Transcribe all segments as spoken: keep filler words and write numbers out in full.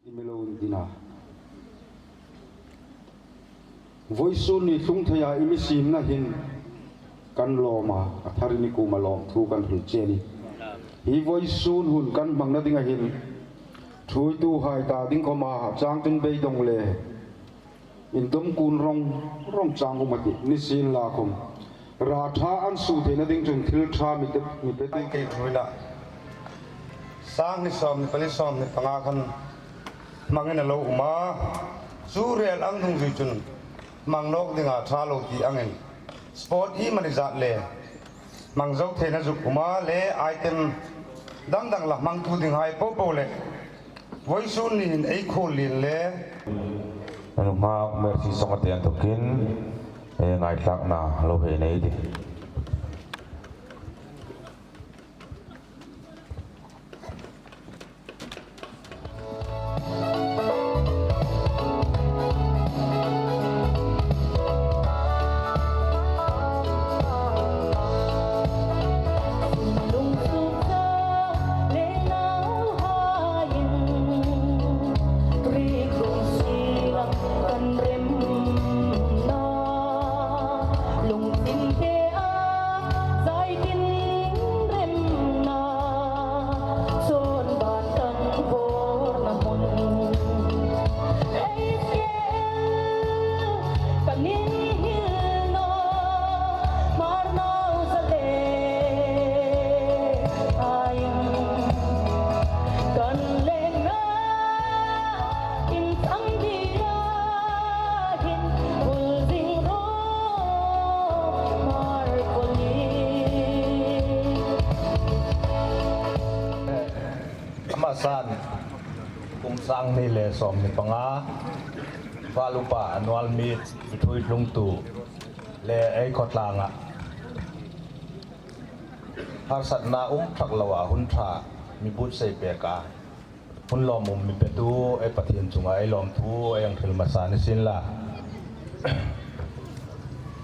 Mi lo indin a. Vawisun ni tlung theia i mi siemna hin kan lawm a, a tharin i kuoma lawmthu kan hril che a nih. Hi vawisun hun kan hmangna dinga hin ṭhuoituhai ta ding khawma changtun beidawng le indawm kun rawng rawng chang um a tih, nisienlakhawm ra ṭha an suo theina ding chun thil ṭha mi te, mi pe te. Kei hnuoia sanghni sawmhni pali sawmhni panga khan hmangin a lo um a, chu rel ang dungzui chun hmang nawk dinga ṭha lo ti angin sport iemani zat le hmang zo theina zuk um a le item dang dang la hmangtu dinghai popo le vawisun ni hin ei khuol lien le. Nunghak Mercy Songate inthokin, eh, ngaithlakna lo hei nei ei tih. Amasan, kum sanghni le sawmhni panga, Val Upa annual meet mi ṭhuoi tlungtu le ei khawtlanga harsatna um thak loa hun ṭha mi buotsai peka hun lawmum mi petu ei Pathien chunga ei lawmthu ei hang hril hmasa ni sien la.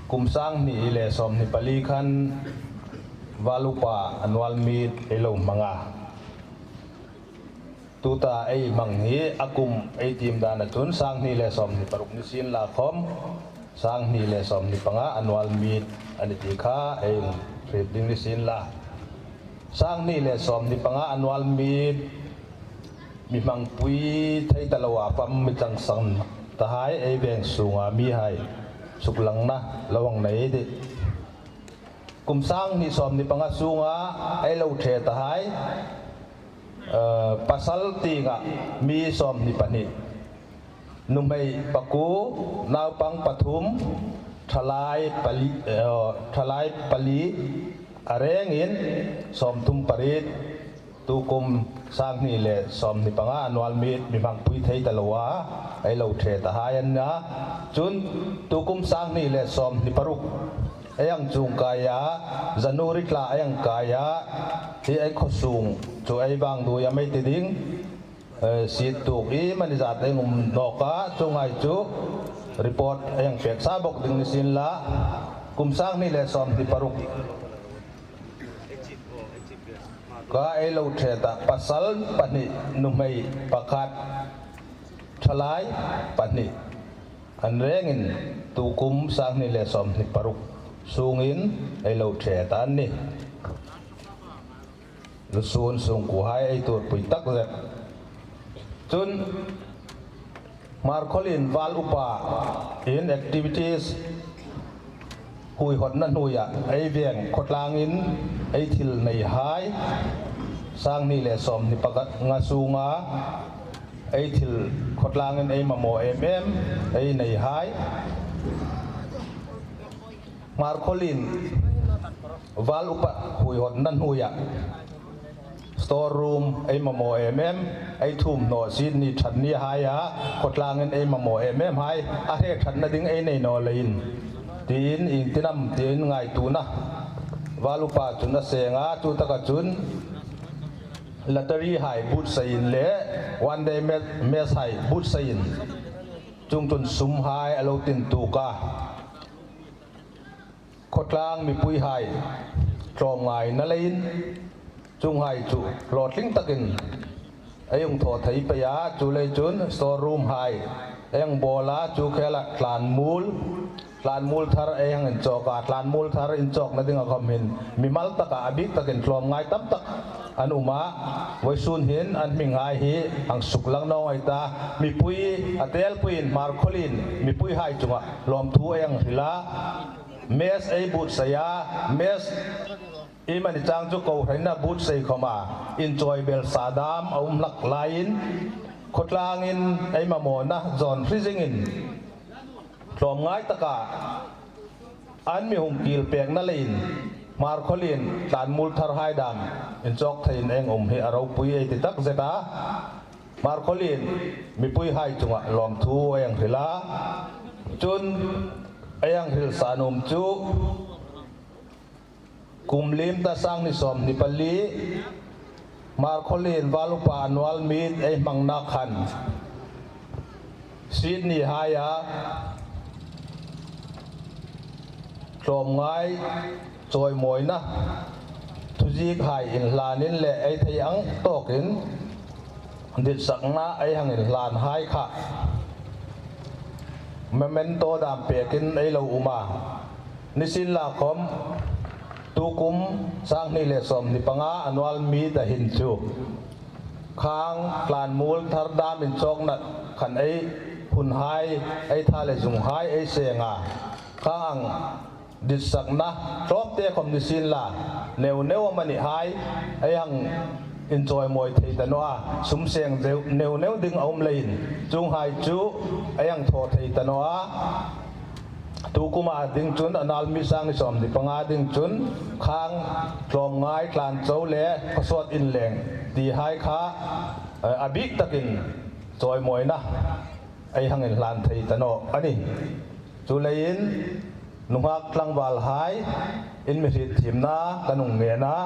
Kum sanghni le sawmhni pali khan Val Upa annual meet ei lo hmang a. Tuta ei hmang hi a kum ei tiem dana chun sanghni le sawmhni paruk ni sien la khawm, sanghni le sawmhni panga annual meet a ni ti kha ei hriet ding ni sien la. Sanghni le sawmhni panga annual meet mi hmangpui thei ta loa fam mi changsan tahai ei veng sunga mihai suklangna lo hang nei ei tih. Kum sanghni sawmhni panga sunga ei lo ṭhe tahai, eh, pasal tienga mi sawmhni pahni, nuhmei pakuo, naupang pathum, ṭhalai pali, eh, ṭhalai pali a rengin sawmthum pariet, tukum sanghni le sawmhni panga annual meet mi hmangpui thei ta loa ei lo ṭhe tahai an nih a. Chun tukum sanghni le sawmhni paruk ei hang chuong kaia, January thla ei hang kaia, hi ei khawsung chu ei vangduoi a mei ti ding, eh, siet tuok iemani zat ei um nawk a, chuonghai chu report ei hang pek sa bawk ding ni sien la. Kum sanghni le sawmhni paruk ka ei lo ṭhe ta, pasal pahni, nuhmei pakhat, ṭhalai pahni an rengin tukum sanghni le sawmhni paruk sungin ei lo ṭhe ta an nih. Lusun sungkuohai ei tuorpui takzet. Chun Hmarkhawlien Val Upa in activities huoihawtna hnuoia ei veng khawtlangin ei thil neihai, sanghni le sawmhni panga sunga ei thil khawtlangin ei mamaw em em ei neihai. Hmarkhawlien Val Upa huoihawtna hnuoia store room ei mamaw em em, ei thuomhnaw siet ni ṭhat ni haia khawtlangin ei mamaw em em hai a hre ṭhatna ding ei nei naw leiin, tiin iengtin am tiin ngaituona Val Upa chun a seng a, chutaka chun lottery hai buotsaiin le one day me-, mess hai buotsaiin chuong chun sumhai a lo tin tuok a. Khawtlang mipuihai tlawmngaina leiin chuonghai chu hlawtling takin ei hung thaw thei pei a, chuleiin chun store room hai ei hung bawl a, chu khela tlanmual, tlanmual thar ei hung inchawk a, tlanmual thar inchawkna dinga khom hin mimal taka a bik takin tlawmngai tam tak an um a, vawisun hin an hminghai hi hang suklang naw ei ta, mipui a telpuiin Hmarkhawlien mipuihai chunga lawmthu ei hung hril a, mess ei buotsai a, mess iemani chang chu kohraina buotsai khoma inchawi belsa dam a um hlak laiin, khawtlangin ei mamawna zawn hri zingin tlawmngai taka an mi hung kil pekna leiin Hmarkhawlien tlanmual tharhai dam inchawk theiin ei hung um hi a ropui ei ti takzet a, Hmarkhawlien mipuihai chunga lawmthu ei hung hril a, chun ei hung hril sa nuom chu kum liem ta sang hni sawmhni pali, Hmarkhawlien val upa annual meet ei hmangna khan Sydney haia tlawmngai chawimawina thuziek hai inhlanin le ei thei ang tawkin ditsakna ei hang inhlan hai kha memento dam pekin ei lo um a. Nisienlakhom tukum sang hni le sawmhni panga annual meet a hin chu khang tlanmual thar dam inchawkna khan ei hunhai, ei tha le zunghai ei seng a. Khang ditsakna tlawmte khom nisienla, neu neu amanih hai ei hang inchawimawi thei ta naw a, sum seng neu neu ding a um leiin chuonghai chu ei hang thaw thei ta naw a. Tukuma ding chun annual meet sang hni sawmhni panga ding chun khang tlawmngai tlan chau le khawsawt inleng ti hai kha eh, a bik takin chawimawina ei hang inhlan thei ta naw a nih. Chuleiin nunghak tlangvalhai, in mi hriet thiemna ka hung ngen a.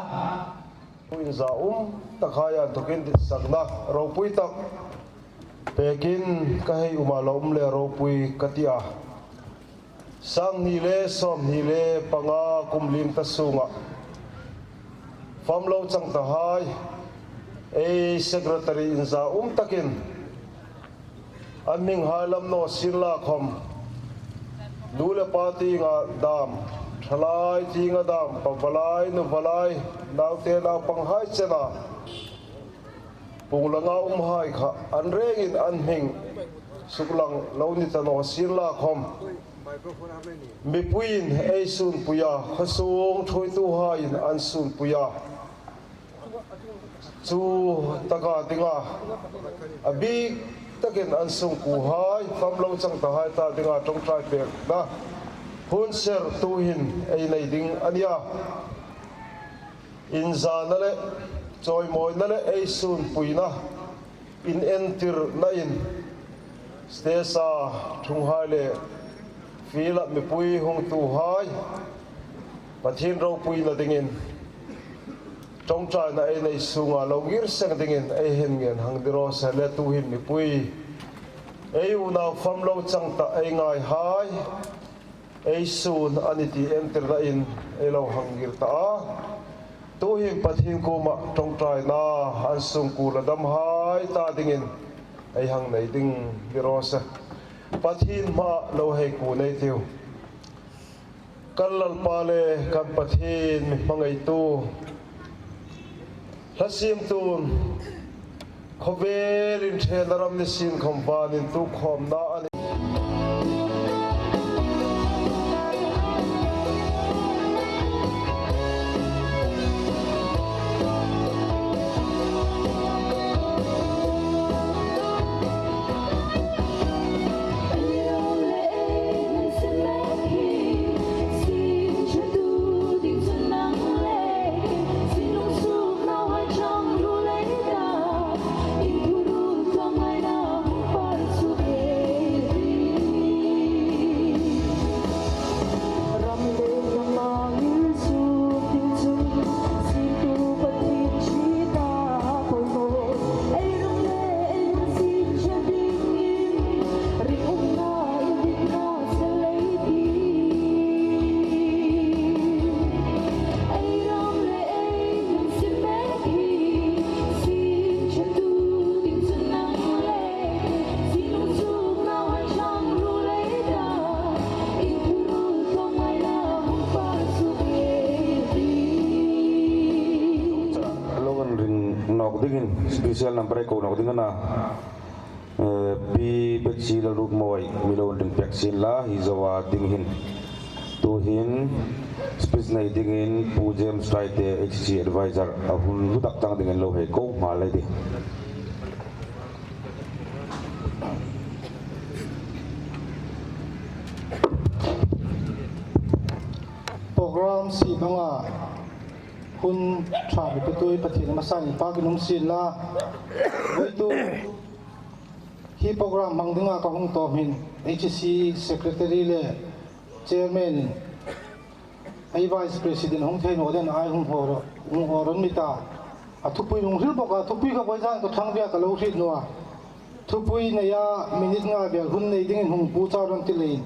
Inzaum takhai inthokin ditsakna ropui tak pekin ka hei um a, lo um le ropui ka ti a. Sang hni le sawmhni le panga kum liem ta sunga fam lo chang tahai ei secretary inzaum takin an hminghai lam naw sienlakhom nu le pa tienga dam, thalai tienga dam, pa valai, nu valai, naute naupanghai chena pung langa umhai kha an rengin an hming suklang lo ni ta naw sienlakhom mipuiin ei sunpui a, khawsung thuoituhaiin an sunpui a. Chu taka dinga a bik takin an sungkuohai, fam lo chang tahai ta dinga ṭawngṭai pekna hun ser tuhin ei nei ding a nih a. Inzana le chawimawina le ei sunpuina inentirnain stage-a ṭhunghai le field-a mipui hungtuhai Pathien ropuina dingin ṭawngṭaina ei nei sunga lo ngir seng dingin ei hang ngen hang ding raw se le. Tuhin mipui, ei unau fam lo chang ta ei ngaihai ei sun a nih ti entirnain ei lo hang ngir ta a. Tuhin Pathien kuoma ṭawngṭaina an sungkuo la damhai ta dingin ei hang nei ding ni raw se. Pathien hmaa lo hei kuo nei tiu. Kan Lalpa le kan Pathien, mi hmangaitu, hla siemtun khawvelin ṭhenna ram ni sien khom vanin tukhawmna a nih. Dingin special number ei ko nawk ding a na, eh, Pi Betsy Lalrukmawia mi lo ring pek sien la, hi zoa ding hin. Tuhin speech nei dingin Pu James Taite, H C advisor, a hun hlu tak chang dingin lo hei ko nghal ei tih. Program siem anga hun ṭha mi petu Pathien hmasain inpakin um sien la. Voituk hi program hmang dinga ka hung tawp hin H C secretary le chairman in ei vice president hung thei naw dingin ei hung hawr, hung hawr a ni ta. A thupui hung hril bawk a, thupui kha voizan ka ṭhang ve a ka lo hriet naw a. Thupui neia minute nga vel hun nei dingin hung pu chau ran ti leiin.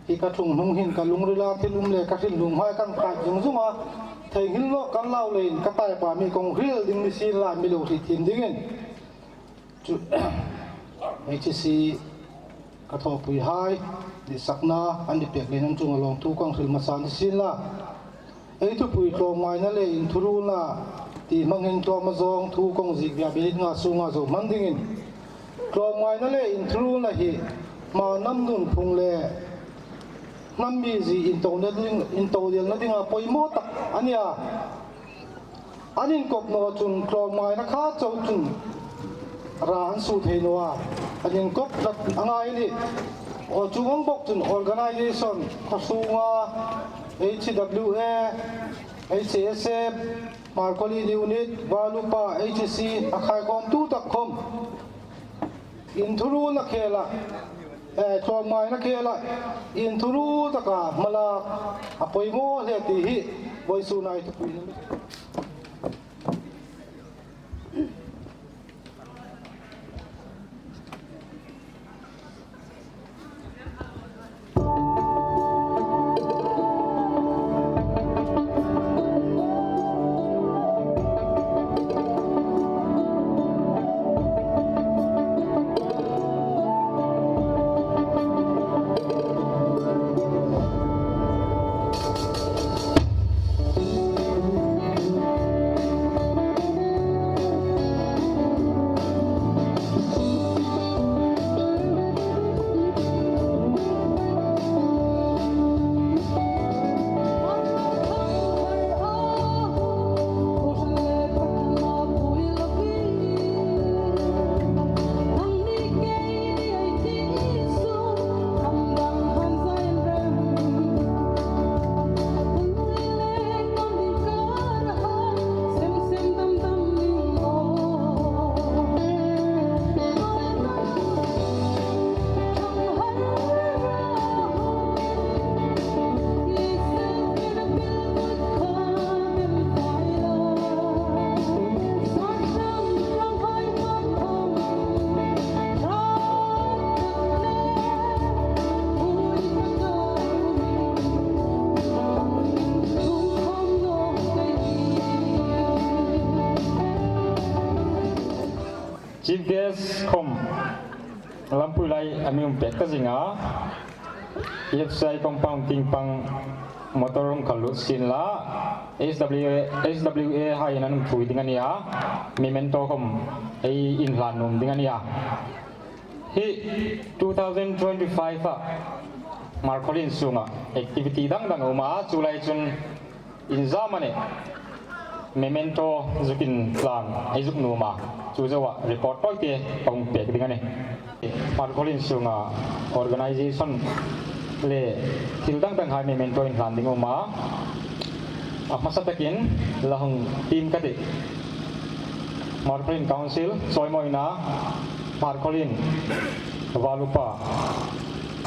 Hi ka ṭhung hnung hin ka lungrila thil um le ka hril nuom hai kan kai zung zung a. Theinghil nawk kan lau leiin ka taipa mi kong hril ding ni sien la mi lo hriet thiem dingin. Chu, H C ka thawpui hai, ni sakna, an ni pek leiin an chunga lawmthu kong hril hmasa ni sien la. Ei thupui tlawmngaina le inthurulna ti hmangin tlawma zawng thu kong ziek ve a, minute nga sunga zo hman dingin. Tlawmngaina le inthurulna hi hma hnam nunphung le hnam mizie intodelna ding, intodelna dinga poimaw tak a nia. An inkop naw chun tlawmngaina kha chau chun ra an suo thei naw a. An inkop hlak a ngai a nih. Aw, chuong ang bawk chun organization, khaw sunga H W A, H S F, Hmarkhawlien Unit, Valupa, H C, a khai khawmtu tak khawm. Inthurulna khela, eh, tlawmngaina khela, inthurul taka hmalak a poimaw hle ti hi vawisuna ei thupuina. Chief guest khawm lampui lai a mi um pek ta zing a. F C I compound tieng pang motor hung kal lut sien la, H W A, H W A haiin an hung ṭhuoi ding a nia, memento khawm ei inhlan nuom ding a nia. Hi two thousand twenty-five-a Hmarkhawlien sunga activity dang dang a um a, chu lai chun inzam a nih, memento zuk inhlan ei zuk nuom a, chu zoa report tawite ka hung pek ding a nih. Hmarkhawlien sunga organization le thil dang dang hai memento inhlan ding a um a. A hmasa takin la hung tiem ka tih. Hmarkhawlien Council, chawimawina, Hmarkhawlien Valupa,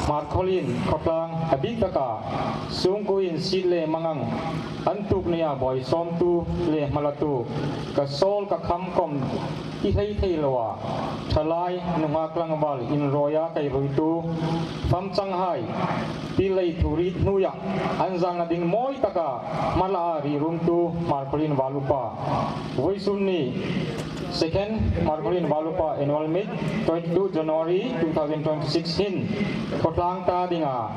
Hmarkhawlien khawtlang a bik taka sungkuoin siet le mangang an tuok neia buoi sawmtu le hmalatu, ka sawl ka kham khawm ti hlei thei loa, ṭhalai nunghak tlangval inrawia kai ruitu, famchanghai, thil lei thurit hnuoia an zangna ding mawi taka hma laa ri rumtu Hmarkhawlien Valupa, vawisun ni Second, Hmarkhawlien Val Upa Annual Meet, twenty-two January two thousand twenty-six hin khawtlang ta dinga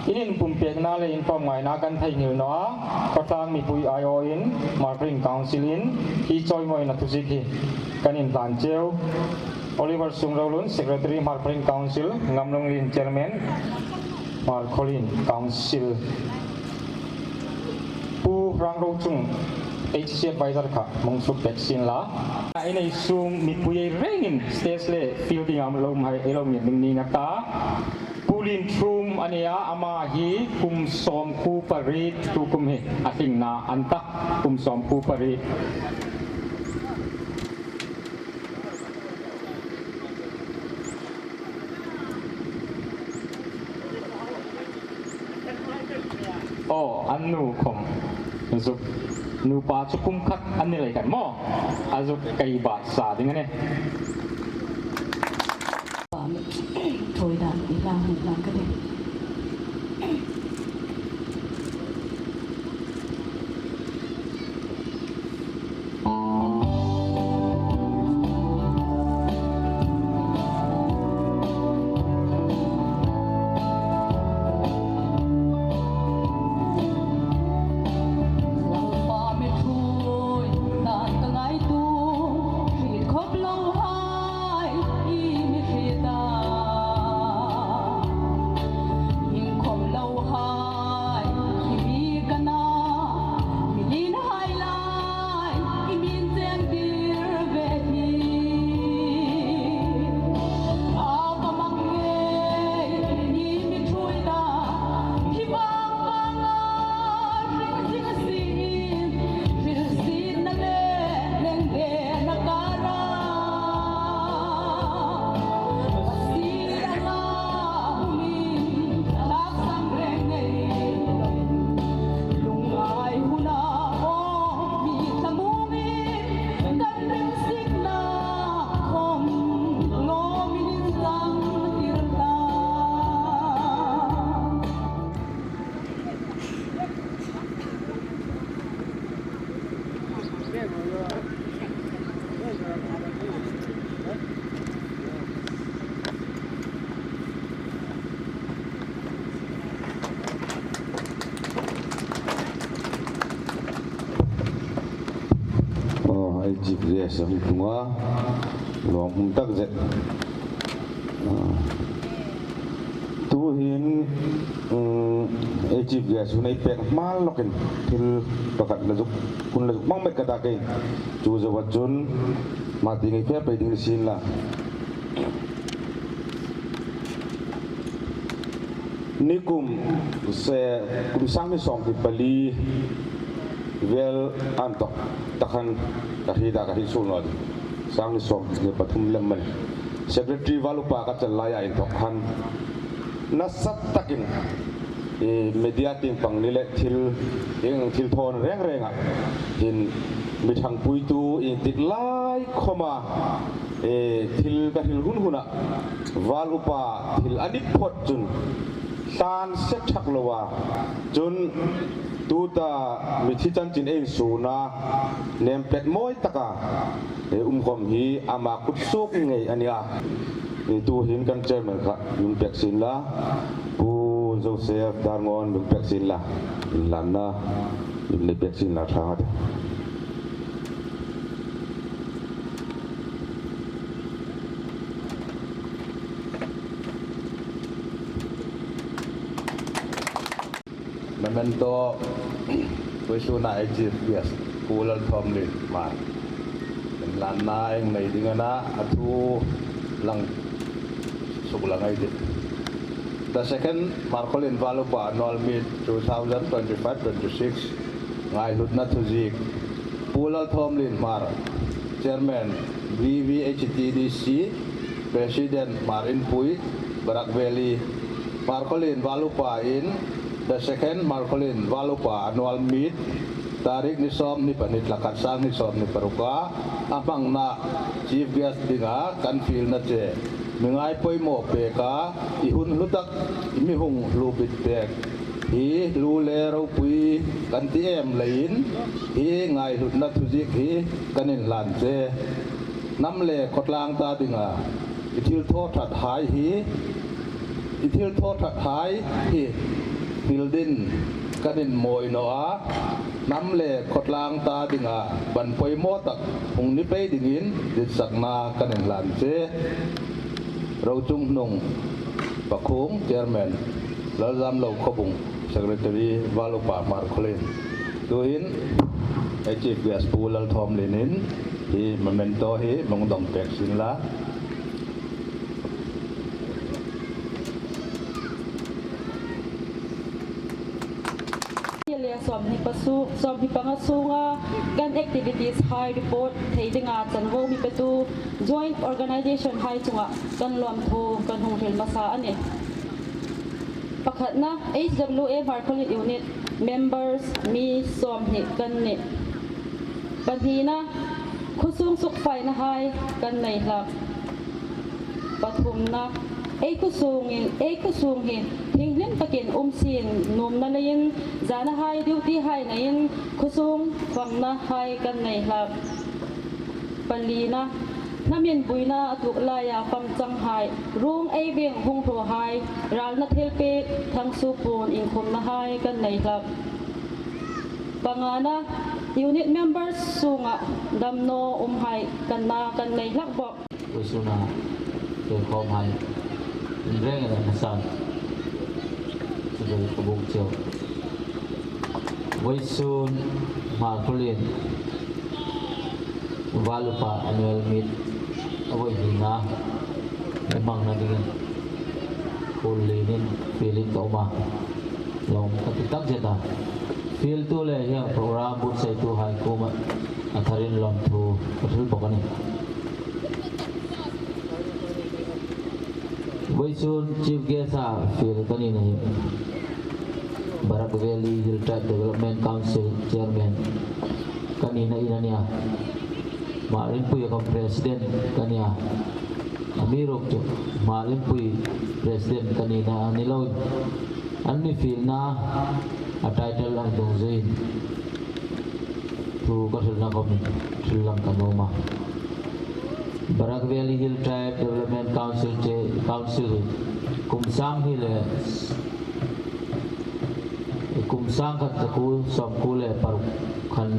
in inpumpêkna le inkhawmngaina kan theinghil naw a, khawtlang mipui aiawin Hmarkhawlien Council-in hi chawimawina thuziek hi kan inhlan cheu. Oliver Sungrolun, Secretary, Hmarkhawlien Council, Ngamlunglien, Chairman, Hmarkhawlien Council. Pu Rangro Chung, H C Advisor kha hmang suk pek sien la. Ei nei sung mipui ei rengin stage le field dinga lo um hai ei lo ngên ding ni nga ta. Pu Lien Thum a nih a, ama hi kum sawmkuo pariet, tukum hi a tlingna a ni ta, kum sawmkuo pariet. Aw, an nu khom zuk, nupa chu kum khat a ni lei khan maw, a zuk kai bat sa ding a nih. Thawi dan i hla hmu hlan ka ti. Aw, ei chief guest a hung tlung a, lawmum tak zet. Ah. Tuhin, um, ei chief guest hun ei pek hma lokin thil pakhat la zuk, hun la zuk hmang met ka ta kei. Chu zoa chun ma ti ngei pei pei ding sien la. Nikum se, kum sang hni sawmhni pali vel an tawk ta khan ka hriet a, ka hriet suol naw a. Sang hni sawmhni pathum lem a nih. Secretary Val Upa ka chal laia inthawk khan nasa takin, e, media tieng pang ni le thil, eng thil thawn reng renga hin mi ṭhangpuitu intik lai khoma, e, thil ka hril hun huna Val Upa thil a ni phot chun hlan se thak loa, chun tuta mithi chanchin ei insuna name plate mawi taka, e, um khom hi ama kut suok ngei a nih a. E, tuhin kan chairman kha mi hung pek sien la, Pu Joseph Darngawn mi hung pek sien la, inlanna mi hung pek sien la ṭha ngei. Memento, vawisuna ei chief guest, Pu Lalthawmlien Hmar. Inlanna ei nei ding a na, a thu lang suk lang ei tih. The second Hmarkhawlien Val Upa Annual Meet two thousand twenty-five twenty-six. Ngaihlutna thuziek. Pu Lalthawmlien Hmar, Chairman, V V H T D C, President, Hmar Inpui, Barak Valley, Hmarkhawlien Val Upa in, the second Hmarkhawlien Val Upa Annual Meet, tarik ni sawmhni pahni, thla khat, sang hni sawmhni paruka a hmangna chief guest dinga kan fielna che mi ngai poimaw peka, i hun hlu tak, i mi hung hlu bit pek hi hlu le ropui kan ti em leiin hi ngaihlutna thuziek hi kan inhlan che. Hnam le khawtlang ta dinga i thilthawthat hai hi, i thilthawthat hai hi hril dingin kan inmawi naw a, hnam le khawtlang ta dinga ban poimaw tak hung ni pei dingin ditsakna kan inhlan che. Rochunghnung Pakhung, Chairman, Lalzamlo Khawbung, Secretary, Valupa Hmarkhawlien. Tuhin, ei Chief Guest Pu Lalthawmlien in hi memento hi mi hung dawng pek sien la. Hi le sawmhni pasu-, sawmhni panga sunga kan activities hai report thei dinga chanvo mi petu joint organization hai chunga kan lawmthu kan hung hril hmasa a nih. Pakhatna, H W A Hmarkhawlien Unit members mi sawmhni kan nih. Pahnina, khawsung sukfaina hai kan nei hlak. Pathumna, ei khawsungin, ei khawsung hi thinghlim takin um sien nuomna leiin, zana hai duty hai neiin khawsung famna hai kan nei hlak. Palina, hnamin buoina a tuok laia fam chang hai, ruong ei veng hung hraw hai, ralna thilpek thangsuo puon inkhumna hai kan nei hlak. Pangana, unit members sunga damnaw um hai kan na kan nei hlak bawk. Vawisuna, ke khawm hai. Inreng le hmasa. Chu dei ka buk cheu. Vawisun Hmarkhawlien, Valupa Annual Meet a voi hnina, ei hmangna dingin Pu Lienin field-in ka um a. Lawm ka ti takzet a. Field-tu le hieng program buotsaitu hai kuoma a tharin lawmthu ka hril bawk a nih. Vawisun Chief Guest-a field ka nina hi Barak Valley Hill Tribe Development Council Chairman ka nina in a nih a. Hmar Inpui a khawm President ka nih a. Amiruokchu Hmar Inpui President ka nina a ni loin, an mi field-na a title ang dungzuiin thu ka hrilna khawmin hril lang ka nuom a. Barak Valley Hill Tribe Development Council che, Council hi kum sang hni le, kum sangkhat zakuo sawmkuo le paruk khan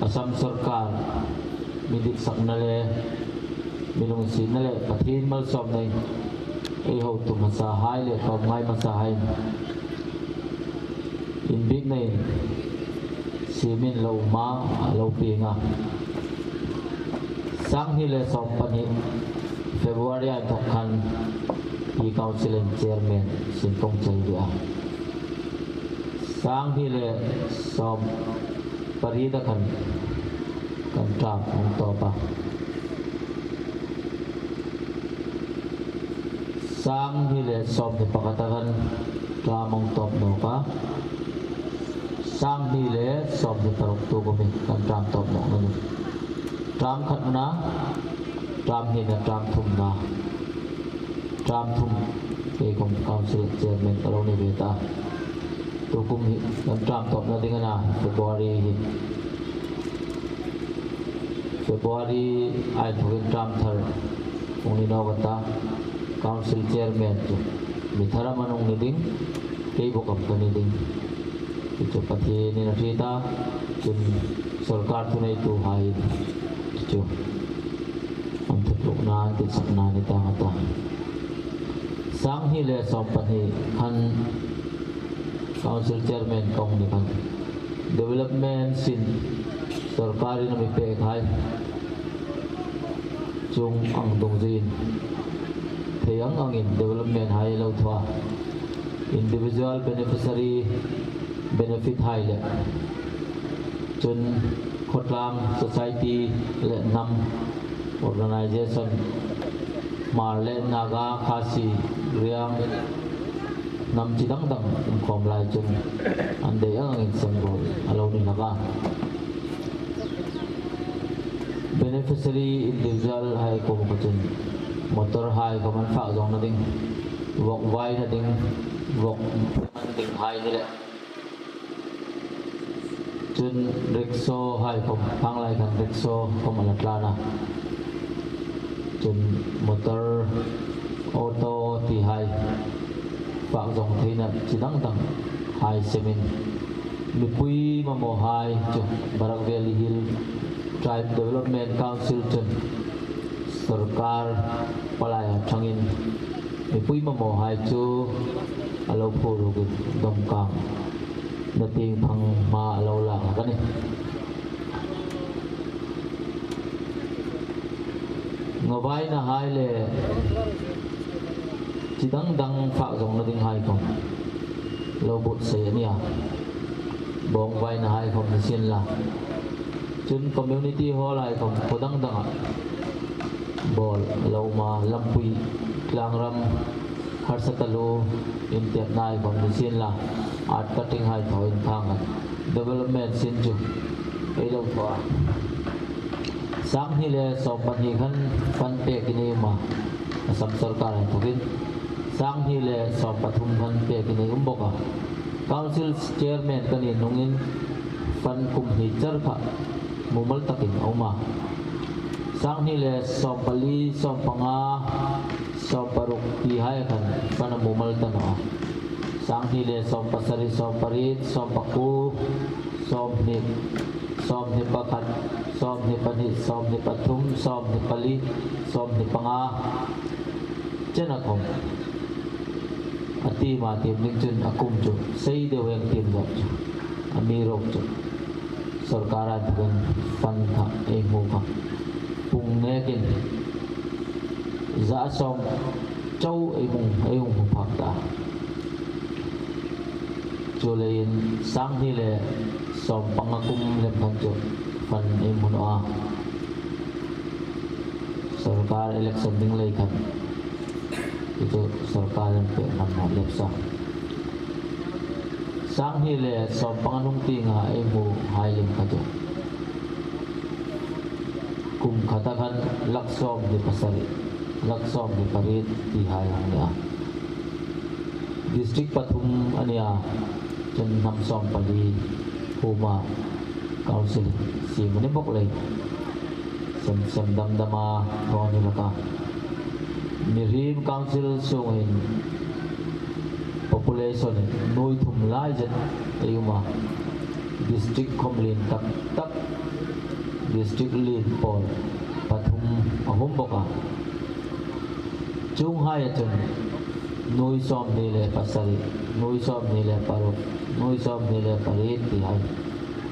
Assam sawrkar mi ditsakna le mi lunginsietna le Pathien malsawmnain ei hotu hmasa hai le tlawmngai hmasa hai inbiknain siemin lo um a, lo pieng a. Sang hni le sawmpahni February a inthok khan hi council-in chairman sin kong chel ve a. Sang hni le sawmpariet a khan kan term hung tawp a. Sang hni le sawmhni pakhat a khan term hung tawp nawk a. Sang hni le sawmhni paruk tu kumin kan term tawp nawk a nih. Term khatna, term hnina, term thumna. Term thum, kei khawm council chairman ka lo ni ve ta. Tukum hi kan term tawpna ding a na, February hi. February a inthokin term thar hung ni nawk a ta. Council chairman chu mi thar am an hung ni ding, kei bawk am ka ni ding. Chu chu Pathienin a hriet a, chun sawrkar thuneituhai chu an thutlukna, an ditsakna ni tang a ta. Sang hni le sawmpahni khan council chairman ka hung ni khan development sin sawrkarin a mi pek hai chung ang dungzuiin thei ang angin development hai lo thaw a, individual beneficiary benefit hai le chun khawtlang society le hnam organization, Hmar le Naga, Khasi, Riang, hnam chi dang dang inkhawm lai chun an dei ang angin sem ruol a lo ni hlak a. Beneficiary individual hai kuoma chun motor hai khawm an fak zawngna ding, vawk vaina ding, vawk man ding hai ni le Chun rickshaw hai khawm, hang lai khan rickshaw khawm a la tlan a. Chun motor, auto ti hai fak zawng theina chi dang dang hai semin mipui mamaw hai chu Barak Valley Hill Tribe Development Council chun sawrkar palai a thangin mipui mamaw hai chu a lo phur rukin dawmkang na tieng phang hma a lo lak a ni. Ngavaina hai le chi dang dang fak zawngna ding hai khawm lo buotsai a nia. Bawngvaina hai khawm ni sien la. Chun community hall hai khawm khaw dang danga bawl lo um a, lampui tlangram harsa taluo intiatna hai khawm ni sien la. Art cutting hai thaw inthang khan development sin chu ei lo thaw a. Sanghni le sawmpahni khan fund pek in ei um a, Assam sawrkar a inthokin. Sanghni le sawmpathum khan pek in ei um bawk a. Council chairman ka ni nungin fund kum hni char kha mumal takin a um a. Sanghni le sawmpali, sawmpanga, sawmparuk ti hai khan fund a mumal ta naw a. Sanghni le sawmpasari, sawmpariet, sawmpakuo, sawmhni, sawmhni pakhat, sawmhni pahni, sawmhni pathum, sawmhni pali, sawmhni panga chena khawm a tiem a, tiem ding chun a kum chu sei deu hieng tiem zawk chu a mi rok chu sawrkar a inthokin fund kha ei hmu kha pung nekin za sawm chau ei hung, ei hung hmu phak ta. Chuleiin sanghni le sawmpanga kum lem khan chu fund ei hmu naw a. Sawrkar election ding lei khan chu sawrkar in pek hman naw lem sa. Sanghni le sawmpanga nung tienga ei hmu hai lem kha chu kum khata khan lak sawmhni pasari, lak sawmhni pariet ti hai a ni a. District pathum a ni a, chun hnam sawmpali huma council siem a ni bawk lei. Sem, sem dam dama thaw ni laka. Mihriem council sungin population nuoi thum lai zet ei um a. District khawm lien tak tak, district lien pawl pathum a hum bawk a. Chuong haia chun nuoi sawmhni le pasari, nuoi sawmhni le paruk, nuoi sawmhni le pariet ti hai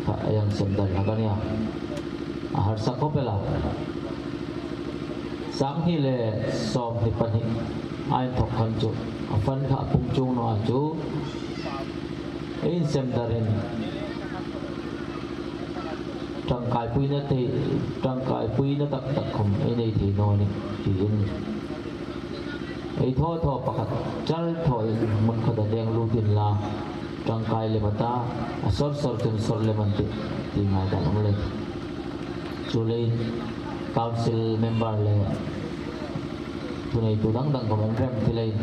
kha a hang sem dar hlak a nia. A harsa khawp el a. Sanghni le sawmhni pahni a inthok khan chu a fund kha a pung chuong naw a chu ei insem darin tangkaipuina thei, tangkaipuina tak tak khawm ei nei thei naw nih tiin ei thaw thaw pakhat char thaw in hmun khata deng lut inla, tangkai lem a ta, a sawr sawr chun sawr lem an tih ti ngai dan a um lei. Chuleiin council member le thuneitu dang dang khawm an rem ti leiin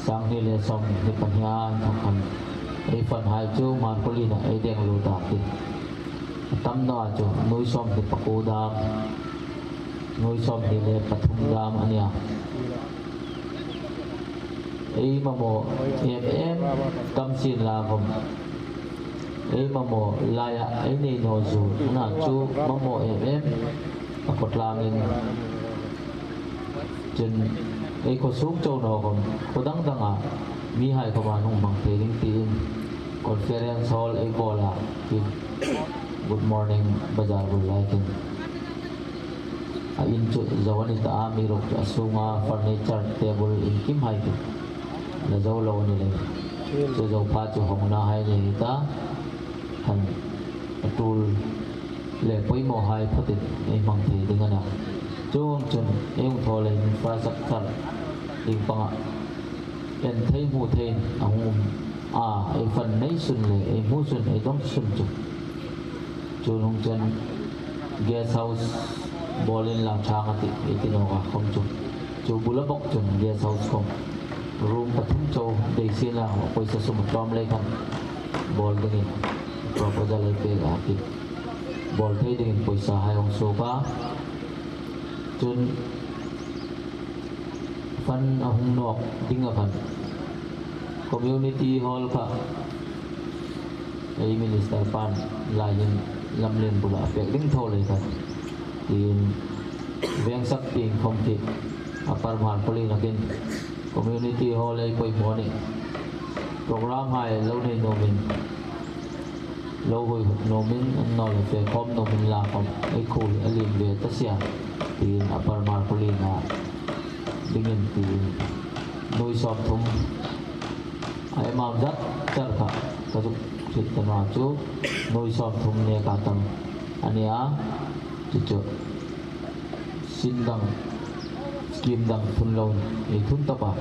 sanghni le sawmhni pahni a inthok khan ei fund hai chu Hmarkhawlien-a ei deng lut a tih. A tam naw a chu nuoi sawmhni pakuo dam, nuoi sawmhni le pathum dam a nia. Ei mamaw em em tam sien la khawm, ei mamaw laia ei nei naw zuol a na chu mamaw em em a khawtlangin. Chun ei khaw sung chau naw khawm, khaw dang danga mihai khawma hung hmang thei ding tiin conference hall ei bawl a, tiin Good Morning Bazar bul lai tiin. A in chu zo a ni ta a, mi ruk chu a sunga furniture, table, inkimhai chu la zo lo a ni lei. Chu zo pha chu hawngna hai ni ta, khan a tul le poimawhai phatin ei hmang thei ding a na. Chuong chun ei hung thaw lei infrastructure ding panga en thei hmu theiin a hung um a, ei fund nei sun le ei hmu sun, ei dawng sun chu. Chu hnung chun guest house bawl inla ṭhang a tih ei ti nawk a khawm chu. Chu bula bawk chun guest house khawm room pathum chau dei sien la, a pawisa sum a tlawm lei khan bawl dingin proposal ei pek a, ti bawl thei dingin poisa hai hung suok a. Chun fund a hung nawk ding a khan community hall kha ei minister pan lai hin lamlen bula a pek ding tho lei khan, tiin veng sak tieng khawm khi a par hmar khawlin a khin community hall ei poimaw ni. Program hai lo nei nuomin, lo huihawk nuomin, annawleh fe khawm nuomin la khawm ei khuo hi a lien ve ta si a, tiin a par hmar khawlin a dingin tiin nuoi sawmthum a amount zat char kha ka zuk hriet ta naw chu nuoi sawmthum neka tam a ni a, chu chu sin dang, scheme dang thun loin ei thun tawp a.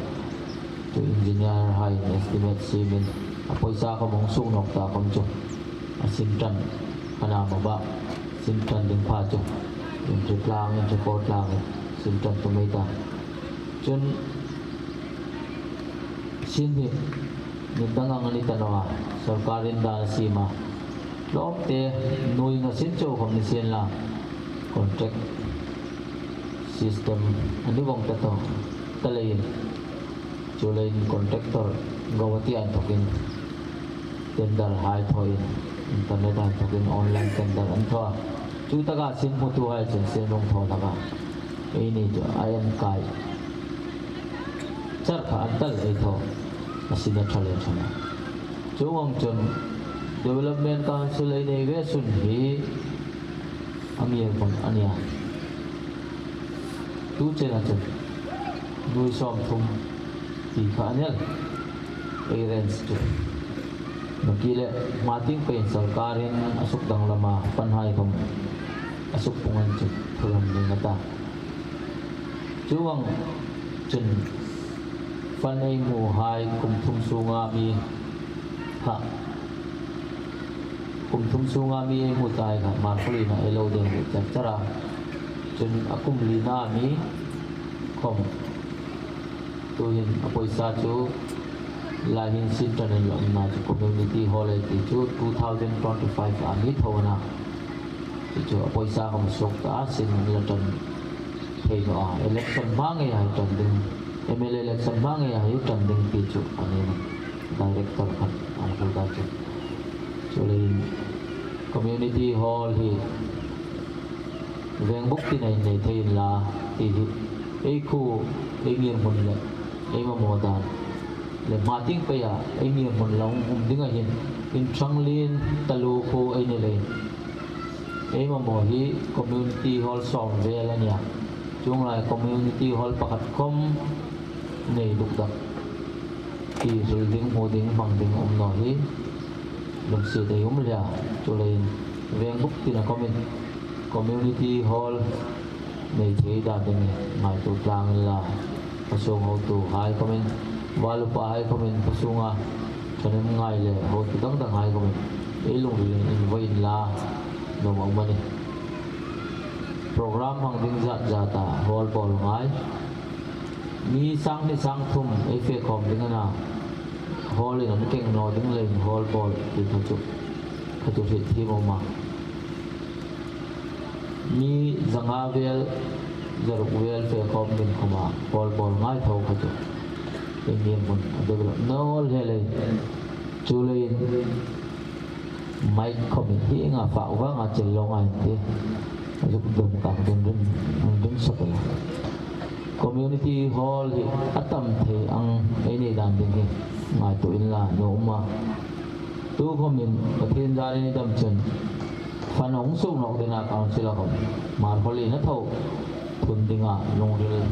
Chu engineer hai estimate siemin a poisa khawm hung suok nawk ta khawm chu a sin ṭan a na ma ba, sin ṭan ding pha chu inṭhe tlang, inṭhe ko tlang, sin ṭan tum ei ta. Chun sin hi ni dang ang a ni ta naw a, sawrkarin dan a siem a. Tlawmte nuoi nga sin chau khawm ni sien la, contract system a ni vawng ta tho ta leiin, chuleiin contractor Guwahati a inthokin tender hai thawin, internet a inthokin online tender an thaw a. Chu taka sin hmutuhai chun sin an thaw hlak a. Eini chu a en kai char kha an tal ei thaw, a sin a ṭha le ṭha naw. Chuong ang chun Development Council ei nei ve sun hi a ngirhmun a nia. Tu chena chun nuoi sawmthum ti kha a ni el, ei range chu. Nakie le hma tieng peiin sawrkarin a suk danglam a, fund hai khawm a suk pung an chu thu lam ding a ta. Chuong ang chun fund ei hmuhai kum thum sunga mi kha, kum thum sunga mi ei hmu ta hai kha hmar khawlin a ei lo deng ve char char a. Chun a kum lina mi khawm tuhin a poisa chu lai hin sin ṭan inlawmna chu community hall ei ti chu two thousand twenty-five a mi tho a na. Chu chu a poisa khawm suok ta a, sin inla ṭan thei naw a. Election hma ngei hai ṭan ding, M L A election hma ngei hai ṭan ding ti chu a ni a. Director khan a hung hril dan chu. Chuleiin community hall hi vengbuk tina ei nei thei inla ti hi ei khuo, ei ngirhmun le ei mamaw dan le hma tieng peia ei ngirhmun lo um dinga hin inṭhang lien taluo khuo ei ni leiin ei mamaw hi community hall sawm vel a nia. Chuong lai community hall pakhat khawm nei dukdak ti hril ding, hmu ding, hmang ding um naw hi lungsiet ei um hle a. Chuleiin vengbuk tina khawmin community hall nei thei dan dingin ngaituo tlang inla, khawsung hotuhai khawmin, val upa hai khawmin, khawsunga ṭhahnem ngai le hotu dang dang hai khawmin ei lungrilin invoi inla, nuom a um a nih. Program hmang ding zat zata hall bawl ngai, mi sang hni sang thum ei fe khawm ding a na, hall-in an keng naw ding leiin hall bawl ti kha chu, kha chu hriet thiem a um a. Mi zanga vel, zaruk vel fe khawm ding khawma hall bawl ngai tho kha chu ei ngirhmun a develop naw hle leiin, chuleiin mike khawm hi hienga fak vanga chel lo ngai ti, zuk dum kang dun rin, dun sak a. Community hall hi a tam thei ang ei nei dan ding hi ngaituo inla, nuom a um a. Tu khawmin Pathien zarin ei dam chun fund hung suok nawk dingin council-a khawm hmar khawlin a tho thun dinga lungril,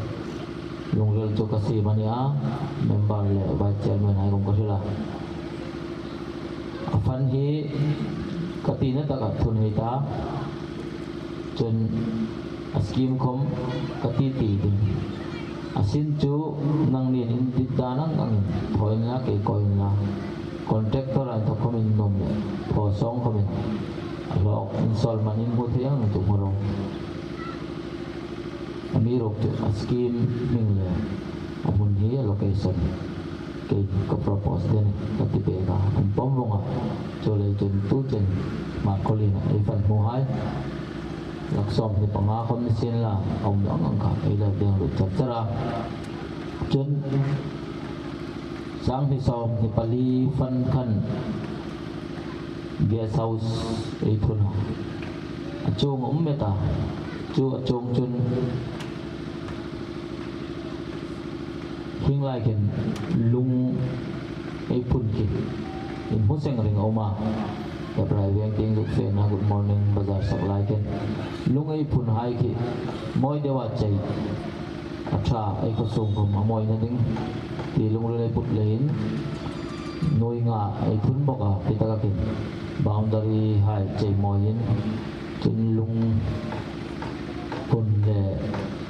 lungril chu ka siem a nih a, member le vice chairman hai khawm ka hril a. A fund hi ka tina taka thun hei ta, chun a scheme khawm ka ti ti ding. A sin chu nangnin in dit dan ang angin thaw inla, kei kawi inla, contractor-a inthokin khawmin nuom le phaw sawng khawmin a hlawk, installment in hmu thei ang chu hmu ro. Amiruokchu a scheme hming le a hmun hi, a location, Ka propose den ka ti pek a, um pawm vong a. Chuleiin chun tu chen Hmarkhawlien a ei fan hmuhai lak sawmhni panga khawm ni sien la, a um ang ang kha ei lo deng lut char char a. Chun sanghni sawmhni pali fan khan guest house ei phun a. A chuong a um met a. Chu a chuong chun hieng lai khin lung ei phun khi inhmu seng ring a um a. Hebrai Veng tieng zuk fena Good Morning Bazar sak lai khin lung ei phun hai khi mawi deu a chei a ṭha, ei khawsung khawm a mawina ding ti lungril ei put leiin nuoi nga ei phun bawk a, ti taka khin boundary hai chei mawiin, chun lung phun le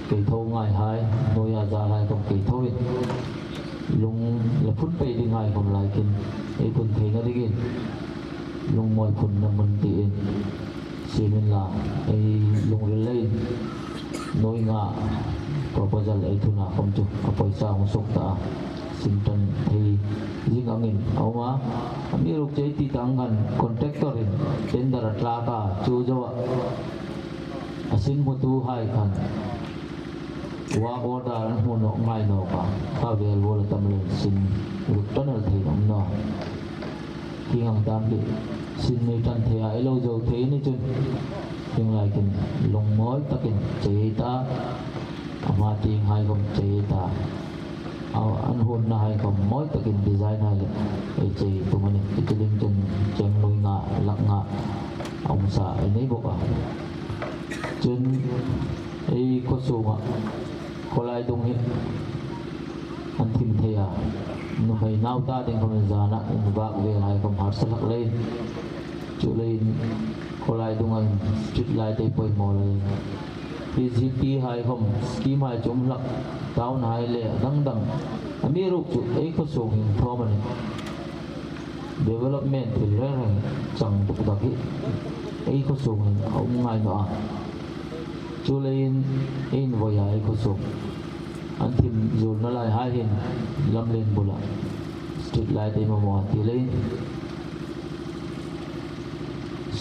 kei tho ngai hai, nuoi a zar hai khawm kei tho in, lung la phun pei ding hai khawm lai khin ei phun theina dingin lung mawi phunna hmun tiin siem inla, ei lungril leiin nuoi nga proposal ei phun a khawm chu a poisa hung suok ta a, sin ṭan thei zing angin a um a. Amiruokchu ei ti tah ang khan contractor-in tender a tlak a, chu zoa a sin hmutuhai khan work order an hmu nawk ngai nawk a, kha vel bula tam leiin sin ruk ṭan el thei an um nawh. Hieng ang tam hi sin ei ṭan thei a, ei lo zo thei ni chun hieng lai khin lung mawi takin chei ta, a hma tieng hai khawm chei ta, a, an hunna hai khawm mawi takin design hai le ei chei tum a nih. Chu ding chun cheng nuoi nga, lak nga a um sa ei nei bawk a. Chun ei khawsunga khawlai dung hi an thim thei a, nuhmei nau ta ding khawm zana invak vel hai khawm harsa hlak leiin, chuleiin khawlai dunga street light ei poimaw leiin, P G P hai khawm scheme hai chu um hlak, town hai le a dang dang. Amiruokchu ei khawsung hi thawm a nih. Development thil reng reng chang duk dak hi ei khawsung hin a um ngai naw a. Chuleiin ei invoi a, ei khawsung an thim zuolna lai hai hin lamlen bula street light ei mamaw a, ti leiin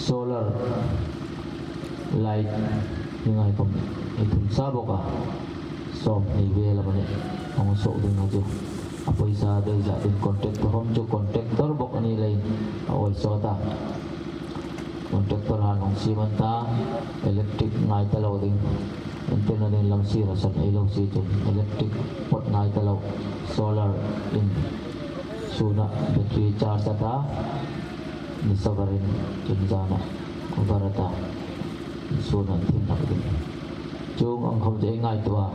solar light ni ngai khawm ei thim sa bawk a, sawmhni vel amanih hung suok ding a chu. A poisa dei zat ding contractor khawm chu contractor bawk a ni leiin a awi sawt a. Contractor han hung siem an ta, electric ngai ta lo ding. Entirna ding lam sir a san ei lo si chun electric pot ngai ta lo, solar in suna battery charge a ta, ni sawm varin chun zana var a ta, suna thim hlak ding. Chuong ang khawm chu ei ngaituo a,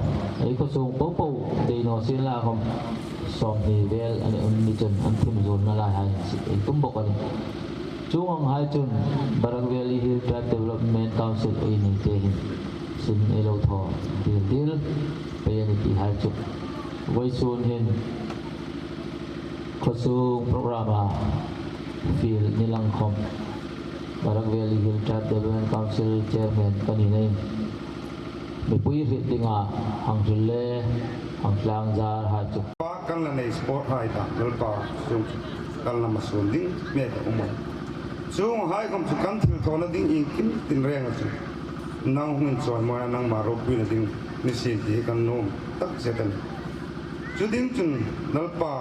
ei khawsung popo dei naw sien la khawm sawmhni vel a ni, um ni chun an thim zuolna lai hai ei tum bawk a nih. Chuong ang hai chun Barak Valley Hill Tribe Development Council ei nei te hin sin ei lo thaw dil dil pei a nih ti hai chu. Vawisun hin khawsung program a fiel ni lang khawm Barak Valley Hill Tribe Development Council Chairman ka ni leiin mipui hriet dinga hang hril le hang tlangzar hai chu. Pa kan la nei sport hai ta, Lalpa sung kan la ma sun ding mek a um a. Chuong hai khawm chu kan thilthawna ding iengkim tinreng a chu nang hung inchawimawi a, nangma ropuina ding ni sien ti hi kan nuom tak zet a nih. Chu ding chun Lalpa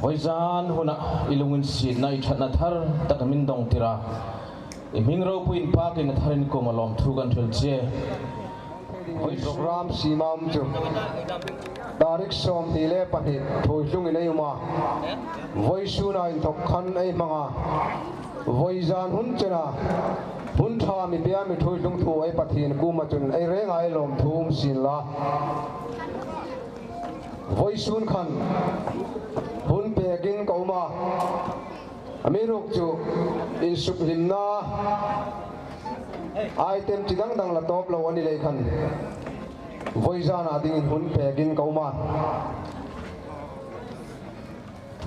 Vawizan huna i lunginsietna, i ṭhatna thar taka min dawng tir a, i hming ropui inpakin a tharin kuoma lawmthu kan hril che. Vawi program siem a um chu tarik sawmhni le pahni thuoihlungin ei um a, vawisuna inthok khan ei hmang a. Vawizan hun chena hun ṭha mi pia mi thuoihlung thu ei Pathien kuoma chun ei renga ei lawmthu um sien la. Vawisun khan hun pekin ka um a, amiruokchu insukhlimna item chi dang dang la tawp lo a ni lei khan vawizana dingin hun pekin ka um a.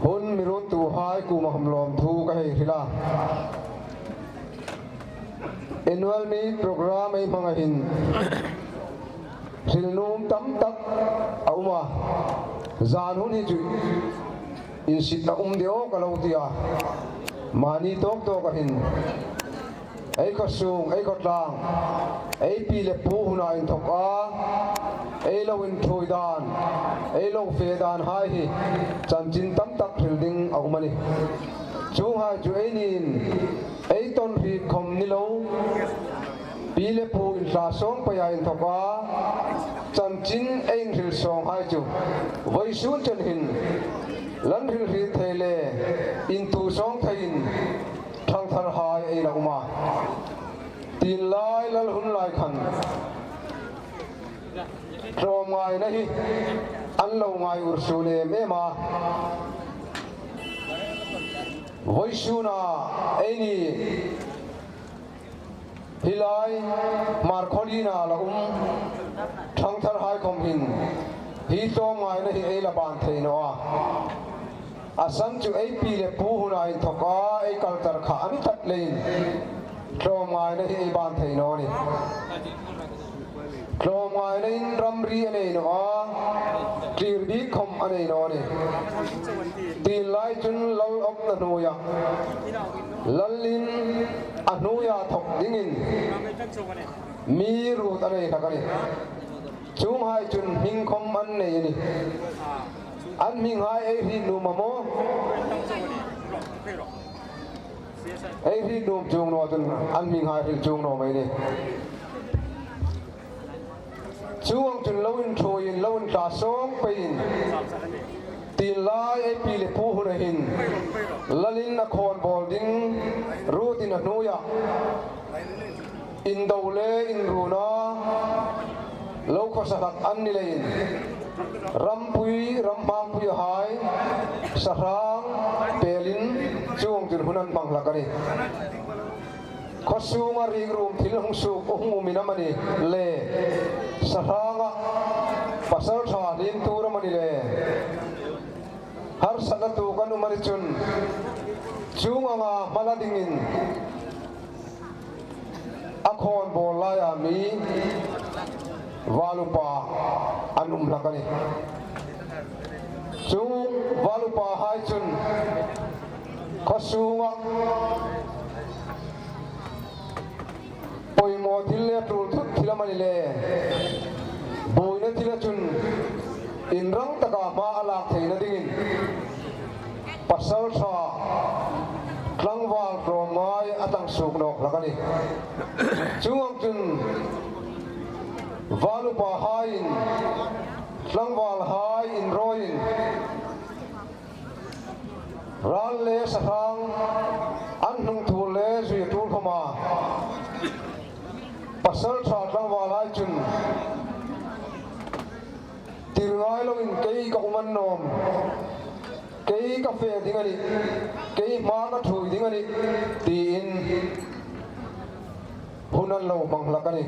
Hun mi ruottuhai kuoma khawm lawmthu ka hei hril a. Annual meet program ei hmanga hin hril nuom tam tak a um a. Zan hun hi chu insietna um deu ka lo ti a. Mani tawk tawka hin ei khawsung, ei khawtlang, ei pi le pu huna inthoka ei lo inṭhuoi dan, ei lo fe dan hai hi chanchin tam tak hril ding a um a nih. Chuonghai chu einiin ei tawn hriet khawm ni lo, pi le pu intlasawng peia inthoka chanchin ei inhril sawng hai chu vawisun chen hin lan hril hriet thei le intu sawng theiin ṭhangthar hai ei la um a. Tienlai lal hun lai khan tlawmngaina hi an lo ngai ursuol em em a. Vawisuna eini hi lai Hmarkhawlien-a la um ṭhangthar hai khawm hin hi tlawmngaina hi ei la ban thei naw a. A san chu ei pi le pu huna inthoka ei culture kha a ni tlat leiin tlawmngaina hi ei ban thei naw a nih. Tlawmngainain ramri a nei naw a, tlir bik khawm a nei naw a nih. Tienlai chun lal awpna hnuoia lalin a hnuoia thawk dingin mi ruot a nei hlak a nih. Chuonghai chun hming khawm an nei a nih. An hminghai ei hriet nuom am a? Ei hriet nuom chuong naw chun an hminghai hril chuong naw mei a nih. Chuong chun lo inṭhuoiin, lo intlasawng peiin, tienlai ei pi le pu huna hin lalin a khawnbawl ding ruotin a hnuoia indo le inruona lo khawsa hlak an ni leiin, rampui, ramhmangpuihai, sahrang pelin chuong chun hun an hmang hlak a nih. Khawsunga rikrûm thil hung suok, hung um in amani le, sahranga pasalṭha hlim tur amani le, harsatna tuok an um a ni chun, chuong anga hma la dingin a khawnbawl laia mi val upa an um hlak a nih. Chuong val upahai chun khawsunga poimaw thil le tul thut thil amani le, buoina thila chun inrang taka hma a lak theina dingin pasalṭha tlangval tlawmngai a tlang suok nawk hlak a nih. Chuong ang chun val upahaiin tlangvalhai inrawiin ral le sahrang an hnung tul le zui tul khawma pasalṭha tlangvalhai chun tir ngai loin kei ka um a ni naw am, kei ka fe ding a nih, kei hma ka ṭhuoi ding a nih, tiin hun an lo hmang hlak a nih.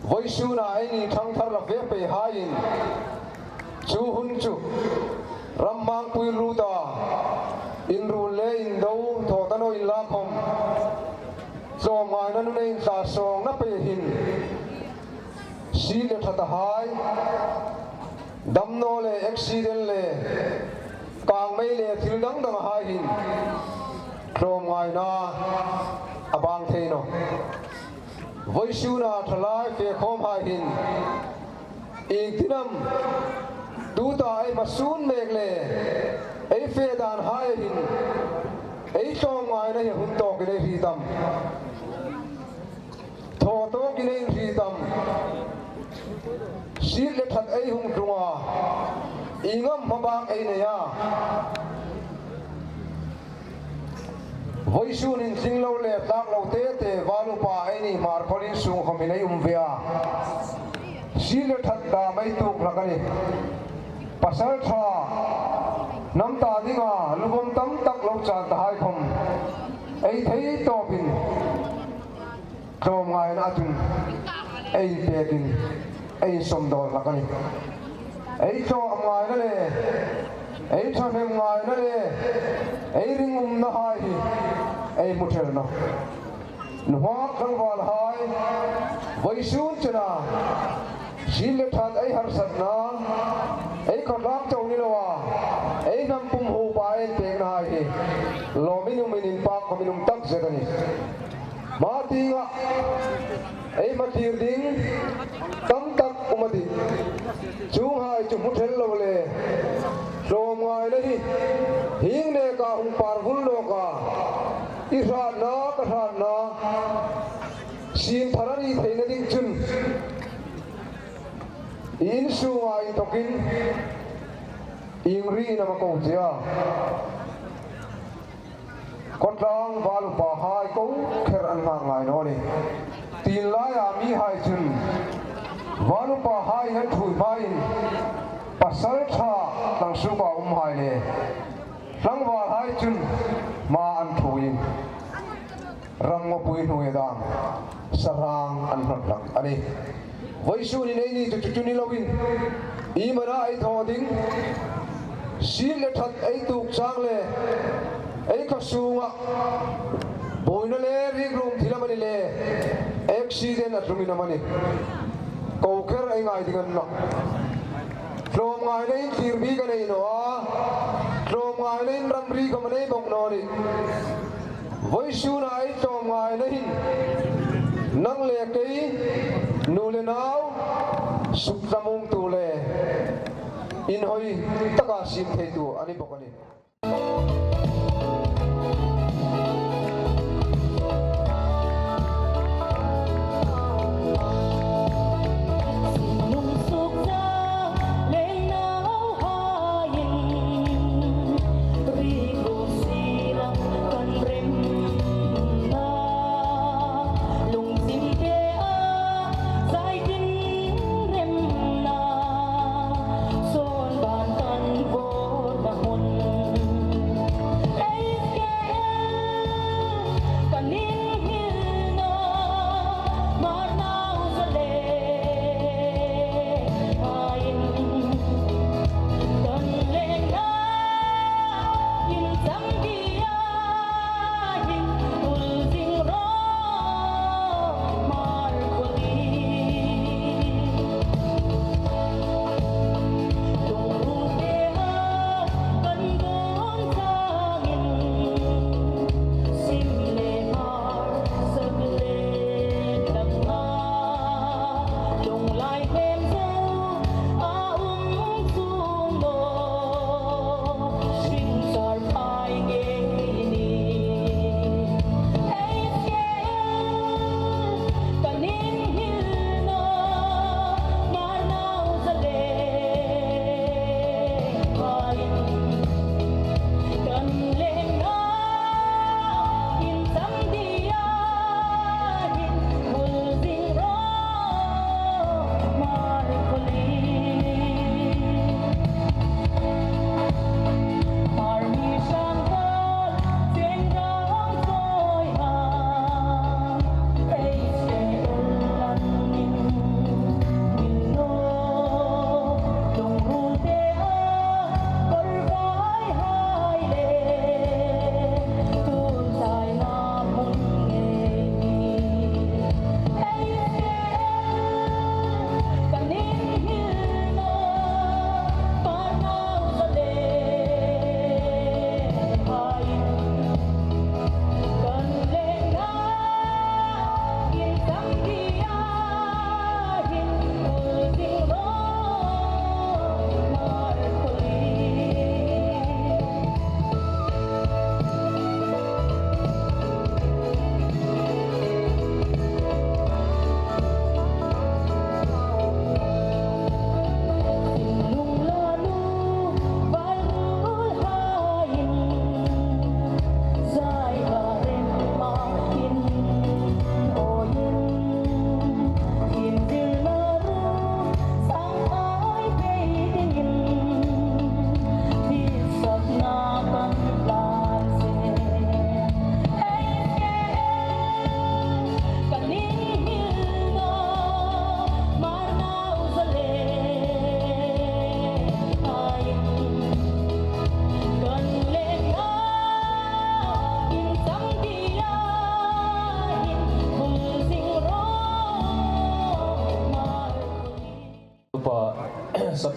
Vawisuna eini ṭhangthar la fe peihaiin chu hun chu ramhmangpui ruota inruon le indo thaw ta naw inla khawm, tlawmngaina nun ei intlasawngna pei hin, sie le ṭha tahai, damnaw le accident le kangmei le thil dang danghai hin tlawmngaina a bang thei nawh. Vawisuna ṭhalai fe khawmhai hin iengtin am Tuta ei hmasuon mek le ei fe dan hai hin ei tlawmngaina hi hun tawkin ei hriet am? Thaw tawkin ei hriet am? Siet le ṭhat ei hung tlung a, ieng am hmabâk ei nei a? Vawisun hin tling lo le tlak lo te te, val upa ei ni Hmar College sung khawm hin ei um ve a. Siet le ṭhat dam ei tuok hlak a nih. Pasalṭha hnam ta dinga luvawm tam tak lo chang ta hai khawm ei thei tawpin tlawmngaina a chun ei pekin ei sawmdawl hlak a nih. Ei tlawmngaina le ei ṭhahnemngaina le ei ringumna hai hi ei hmu ṭhel nawh. Nunghak tlangvalhai, vawisun chena siet le ṭhat ei harsatna, ei khawtlang chau ni loa ei hnam pum huopa ei pekna hai hi lawmin umin inpak khawmin um tak zet a nih. Hma tienga ei hmathlir ding tam tak um a tih. Chuonghai chu hmu ṭhel lo le tlawmngaina hi hieng neka hung par vul nawk a, i hratna ka hratna siem thar a ni theina ding chun i insunga inthokin ieng ri in am a ko che a? Khawtlang val upa hai ko kher an nghak ngai naw ni. Tienlaia mihai chun val upa hai an ṭhuoi hmain pasalṭha tlangsuoka um hai le tlangvalhai chun hma an ṭhuoiin ram ngawpui hnuoia dam sarang an hnawt hlak a nih. Vawisun hin eini chu chu chu ni loin, i hmana ei thaw ding, siet le ṭhat ei tuok chang le ei khaw sunga buoina le rikrum thil amanih le accident a tlungin amanih, ko kher ei ngai ding a ni nawh. Tlawmngaina in thlir bik a nei naw a, tlawmngaina in ramri khawm a nei bawk naw a nih. Vawisuna ei tlawmngaina hin nang le kei, nu le nau, sukthlamuongtu le inhawi taka siem theitu a ni bawk a nih.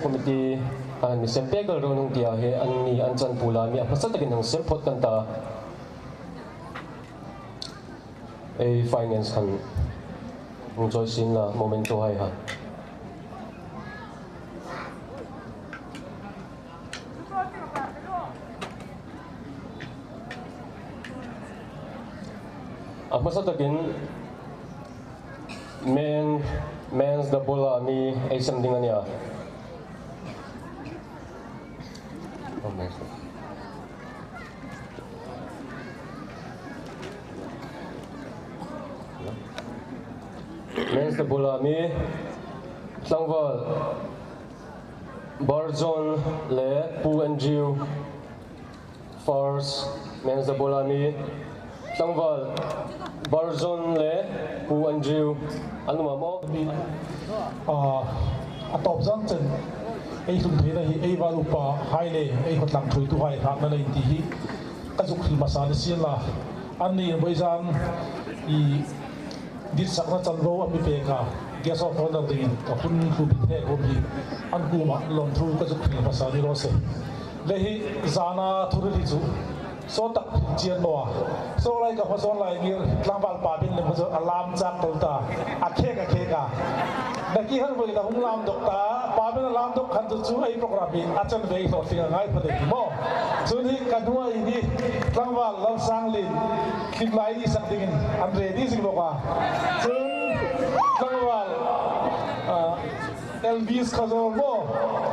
Committee an mi sem pek el ro nung tia hi an ni an chan pula mi a hmasa takin hang sem phot kan ta. Ei finance han hung chawi sin la momento hai ha. A hmasa takin men, men's double a mi ei sem ding a nia. Oh, men's double. Men's double a mi tlangval Barjon le Pu Andrew. First, men's double a mi tlangval Barjon le Pu Andrew an um a maw? A, a tawp zan chen ei hlum theina hi ei val upa hai le ei khawtlang thuoitu hai hrakna lei ti hi ka zuk hril hmasa ni sien la. Anni voizan i ditsakna chanvo a mi pek a, guest of honour dingin ka hun hlubi thek um hi an kuoma lawmthu ka zuk hril hmasa ni raw se. Le hi zana thuhril hi chu saw tak chian maw a. Saw lai ka hmasawn lai ngir tlangval pa bin le hmasawn a lam chak tol ta. A khek a khek a. Naki han voi ta hung lam dok ta. Pa bin a lam dok khan chu chu ei program hi a chan vei hlawtling a ngai phawt ei ti maw. Chun hi ka hnuai hi tlangval Lalsanglien. Thlip lai ni sak dingin an ready zing bawk a. Chun tlangval, ah, Elvis Khawzawl maw,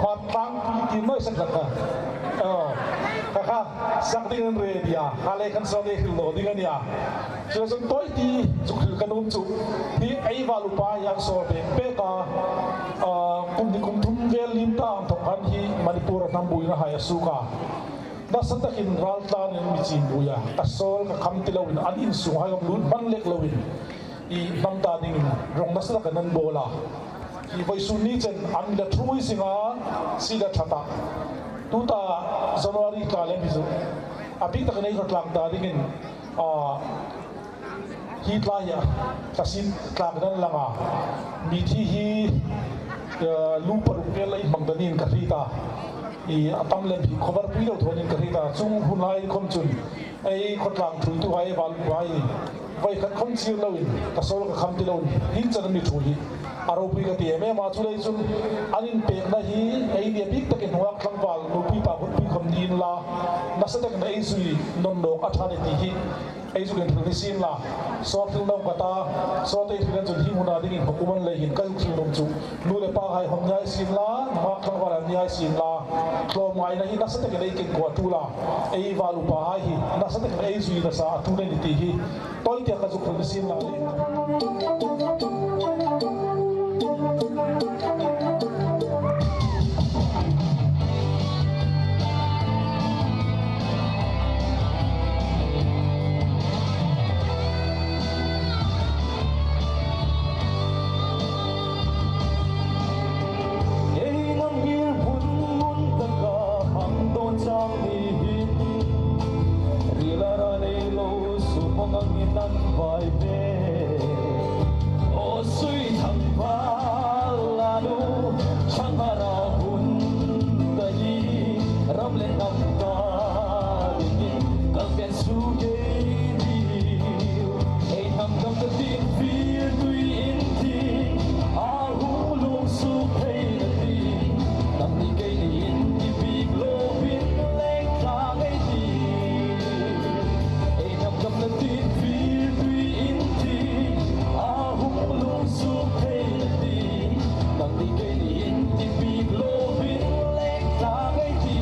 hmatlang pui ti mai sak hlak a. Oh, kha kha, sak dingin an ready a. Kha le khan saw le hril lo ding a nia. Chu chun tawi ti chu hril ka nuom chu. Hi ei val upa hi an sawl pek pek a. Ah, kum hni kum thum vel lim ta ang thawk khan hi Manipur a hnam buoina hai a suok a. Nasa takin ral tlanin mi chim buoi a, ka sawl ka kham ti loin an insung hai lut hman lek loin i hnam ta dingin rawng nasa takin an bawl a. I vawisun ni chen an la thuoi singa si la ṭha ta. Tuta January tla lem hi chu a bik takin ei khawtlang ta dingin, a, hi tlai a, ka sin tlak nan langa. Mi thi hi, eh, lu paruk vel ei hmang danin ka hriet a. I a tam lem hi khawvar pui lo thawn in ka hriet a. Chung hun lai khom chun ei khawtlang thuoitu hai val upa hai. Voi khat khom chir loin ka sawl ka kham ti loin hi chan mi thu hi. A ropui ka ti em em a chu lei chun an inpekna hi ei ni a bik takin hnuak tlangval nupi pa hun pui khom ni inla. Nasa takin ei zui nawn nawk a ṭha ni ti hi. Ei zuk inhril ni sien la, saw hril nawk ka ta, saw te hril chun hi hmuna dingin hawk um an lei hin ka zuk hril nuom chu. Nu le pa hai hawm ni hai sien la, hnuak tlangval hai ni hai sien la, tlawmngaina hi nasa takin ei keng kuo a ṭul a, ei val upa hai hi nasa takin ei zui nasa a ṭul a ni ti hi. Tawi tia ka zuk hril ni sien la. Ei hnam ngir hmun ngun taka hang dawn chang ni hin, rila ra nei lo sumang angin an vai ve. Aw sui thang pha lanu, thang hara hun ta hi, ram le hnam ta dingin, kal pen su kei ding. Ei hnam kam ta tin fir tui in ti, a hung lung su thei na ti, nam ni kei ni in ti bik lo bin leng tlang ei ti. Ei hnam kam ta tin fir tui in ti, a hung lung su thei na ti, nam ni kei ni in ti bik lo bin leng tlang ei ti.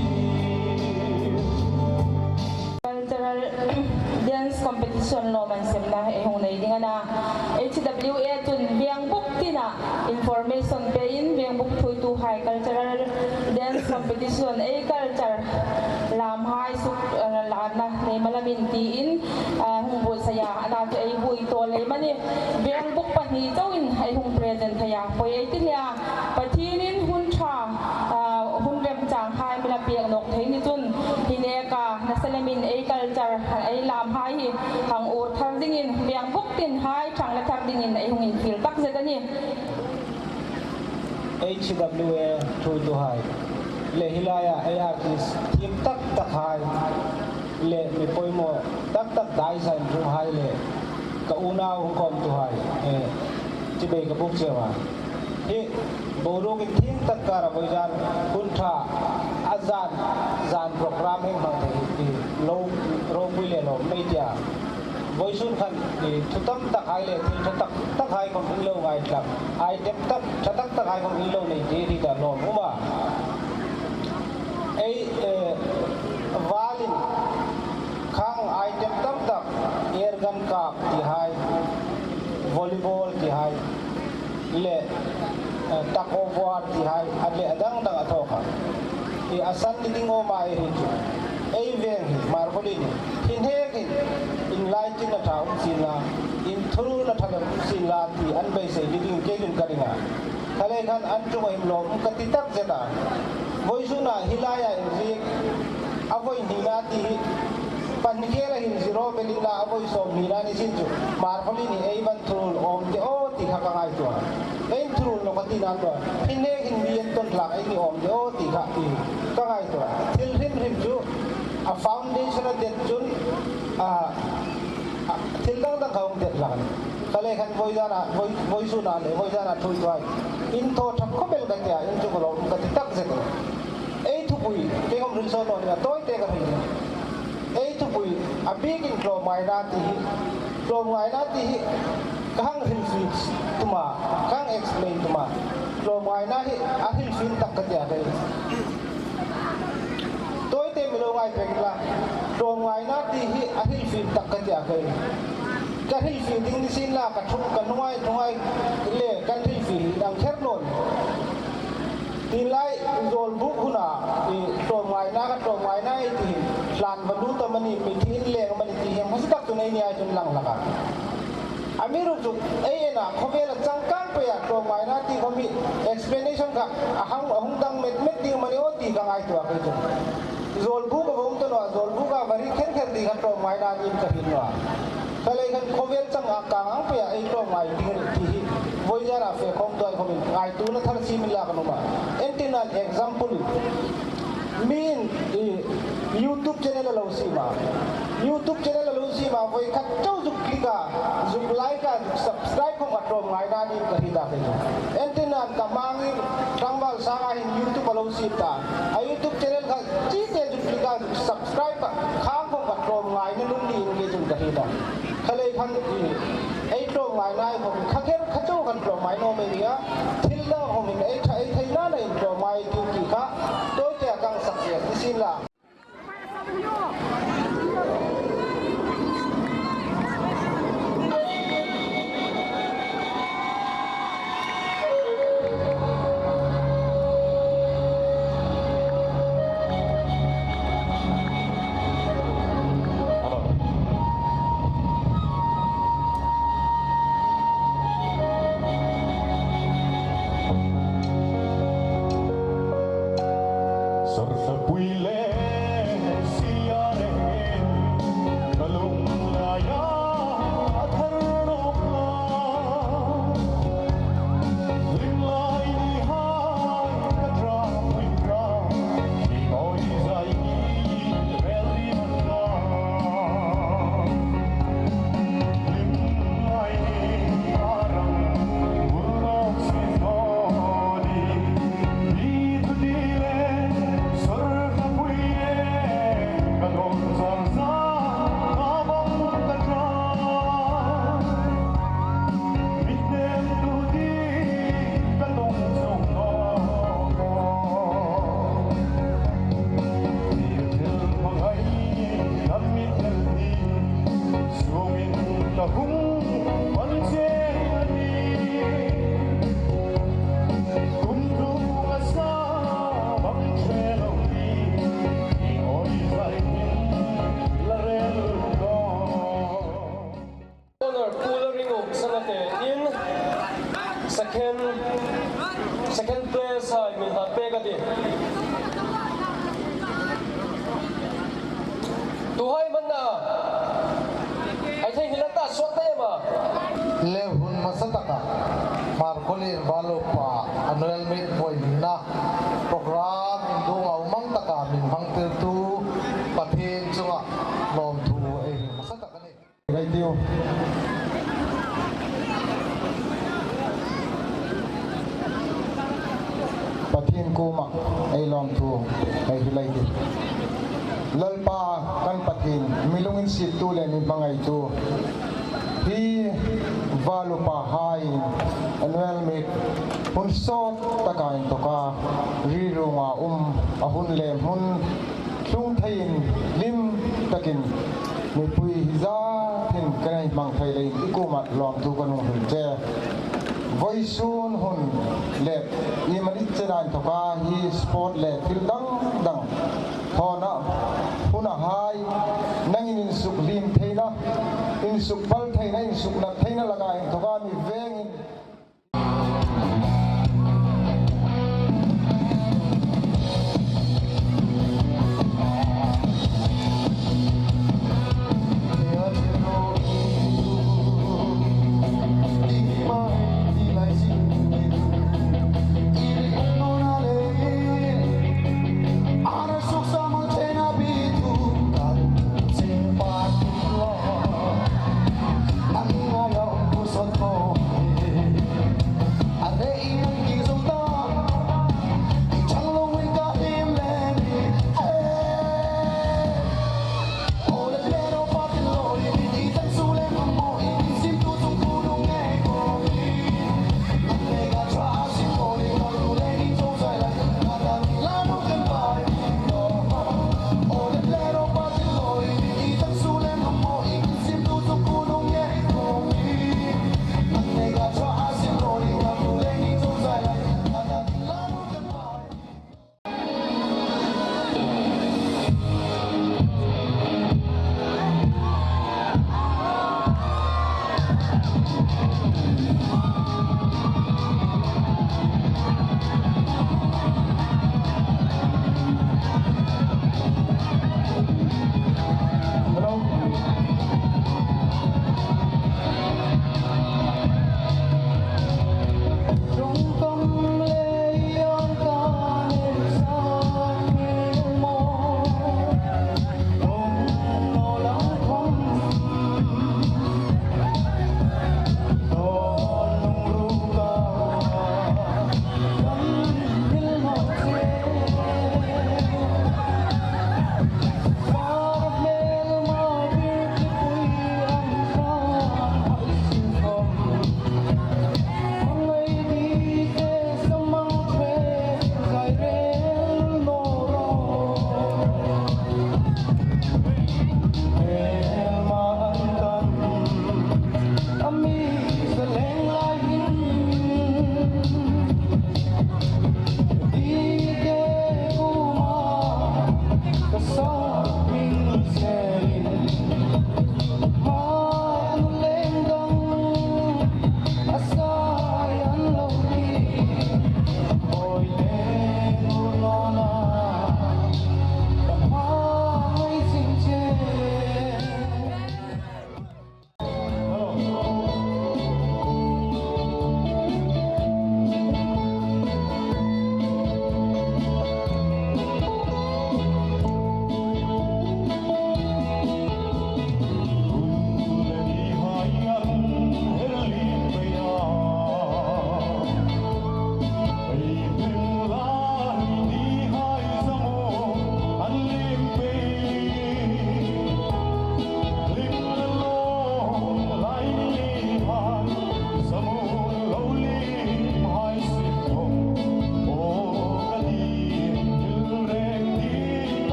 Cultural dance competition lawm an semna ei hung nei ding a na. H W A chun Vengbuk tina information pein Vengbuk thuoitu hai cultural dance competition ei culture lam hai suk, eh, lanna nei malam in tiin, eh, hung buotsai a, a na chu ei buoi tawl lei mani. Vengbuk pahni chauin ei hung present thei a, poi ei ti hle a. Pathienin hun ṭha, ah, hun remchang hai mi la pek nawk thei ni chun, hi neka nasa lemin ei culture, ei lam hai hi hang ur thar dingin, Vengbuk tin hai ṭhang la thar dingin ei hung infiel takzet a nih. H W A thuoituhai le hi laia A R Ts thiem tak takhai le mi poimaw tak tak dai sa inthunhai le ka unau hung khawmtuhai, eh, chibai ka buk cheu a. Hi boruok inthieng tak kara vawizan hun ṭha a zan, zan program hang hmang thei hi lo ropui le lo mei tia. Vawisun khan, eh, thu tam takhai le thil ṭha tak takhai khawm in lo ngaithlak, item tak ṭha tak takhai khawm in lo nei ti hi ta lawm um a. Ei, eh, valin khang item tam tak, air gun kap tihai, volleyball tihai, le, eh, tug of war tihai, a le a dang dang a thaw kha. I a san ni ding awm a ei hril chu. Ei veng hi, Hmarkhawlien hi, hi hnekin, in lai chin na ṭha um sien la, in thurul na ṭha um sien la, ti an beisei ni ding kei chun ka ring a. Kha lei khan an chunga hin lawm ka ti tak zet a. Vawisuna hi laia inziek a vawi hnina ti hi pahni khela hin zero belin la a vawi sawm hnina ni sin chu Hmarkhawlien hi ei van thurul awm de aw ti kha ka ngaituo a. Ei thurul naw ka ti nan tua. Hi hnekin mi an ton tlak ei ni awm de aw ti kha ka ngaituo a. Thil hrim hrim chu a foundation a det chun a, a, thil dang dang kha hung det hlak a nih. Kha lei khan vawizana, vawi, vawisuna le vawizana thuoituhai in thaw ṭha khawp el ka ti a, in chunga lawm ka ti tak zet a. Ei thupui, kei khawm hril sawn naw ning a, tawite ka hril ning. Ei thupui, a bikin tlawmngaina ti hi, tlawmngaina ti hi ka hang hrilfie tum a, ka hang explain tum a. Tlawmngaina hi a hrilfie tak ka ti a kei. Tawite mi lo ngai pek la, tlawmngaina ti hi a hrilfie tak ka ti a kei. Ka hrilfie ding ni sin la, ka thuk, ka nungai, thungai le kan hrilfie hi dang kher naw nih. Tin lai, zawlbuk huna, i tlawmngaina, ka tlawmngaina ei ti hi, hlan va lut amanih, mithi inleng amanih ti hi, hmasa tak chun ei ni ai chun lang hlak a. Amiruokchu, ei en a, khawvela changkang peia tlawmngaina ti khawm hi explanation kha a hang, a hung dang met met ding amanih aw ti ka ngaituo a kei chun. Zawlbuk a va um ta naw a, zawlbuka va ri kher kher ding kha tlawmngaina niin ka hril naw a. Kha lei khan khawvel changa kang ang peia ei tlawmngai ding ti hi vawizana fe khawmtuhai khawmin ngaituona thar siemin la ka nuom a. Entirnan example, miin, i, YouTube channel a lo siem a. YouTube channel a lo siem a, voi khat chau zuk click a, zuk like a, zuk subscribe khawm kha tlawmngaina niin ka hriet a kei chu. Entirnan ka hmangin tlangval sanga hin YouTube a lo siem ta. A YouTube channel kha chite zuk click a, zuk subscribe a, khang khawm kha tlawmngaina nun niin kei chun ka hriet a. Kha lei khan, i, ei tlawmngaina ei khawm kha kher kha chau khan tlawmngai naw mei nia. Thil dang khawm hin ei ṭha ei theina nain tlawmngai ei tiu ti kha tawite a ka hang sak zet ni sin la. Sawrhlapui le sia rengin ka lunglaia a thar nawk a. Hlimlai nihai ka ṭapui ka, i ngawi zai hi rel ri man a. Honour Pu Laringo Sangate in second, second place hai min hlan pek a tih. Tuhai manna, ai thei hi la ta suok ta em a. Le hun hmasa taka Hmarkhawlien Val Upa a Annual meet buoi nina program induong a um ang taka min hmangtirtu Pathien chunga lawmthu ei hril hmasa tak a nih. Ei tiu. Pathien kuoma ei lawmthu ei hril ei tih. Lalpa kan Pathien, mi lunginsiettu le mi hmangaitu, hi Val Upa hai annual meet hun sawt taka inthoka ri ruonga um a hun le hmun tlung theiin hlim takin mipui hi zatin kan hei hmang thei leiin i kuoma lawmthu kan hung hril che. Vawisun hun le iemani chena inthoka hi sport le thil dang dang thawna hunahai nangin insuk hlim theina, insuk pal theina, insuk nat theina laka inthoka mi vengin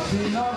Sina